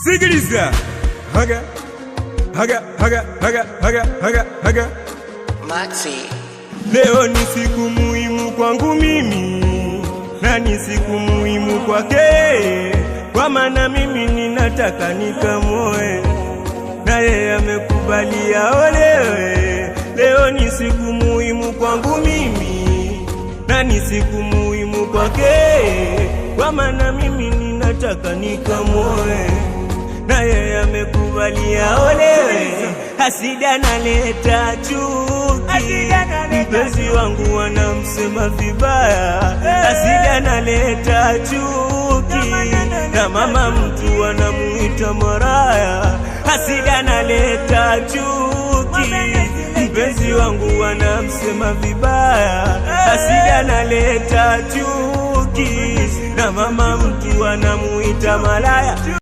Sikiliza. Haga haga haga haga haga haga haga. Maxi. Leo ni siku muhimu kwangu mimi na ni siku muhimu kwake, kwa maana mimi ninataka nikamoe na yeye amekubali aolewe. Leo ni siku muhimu kwangu mimi na ni siku muhimu kwake, kwa maana mimi ninataka nikamoe na yeye amekubali aolewe. Hasida naleta chuki, mpenzi wangu wanamsema vibaya. Hasida naleta chuki, na mama mtu anamuita maraya. Hasida naleta chuki, mpenzi wangu wanamsema vibaya. Hasida naleta chuki, na mama mtu anamuita malaya.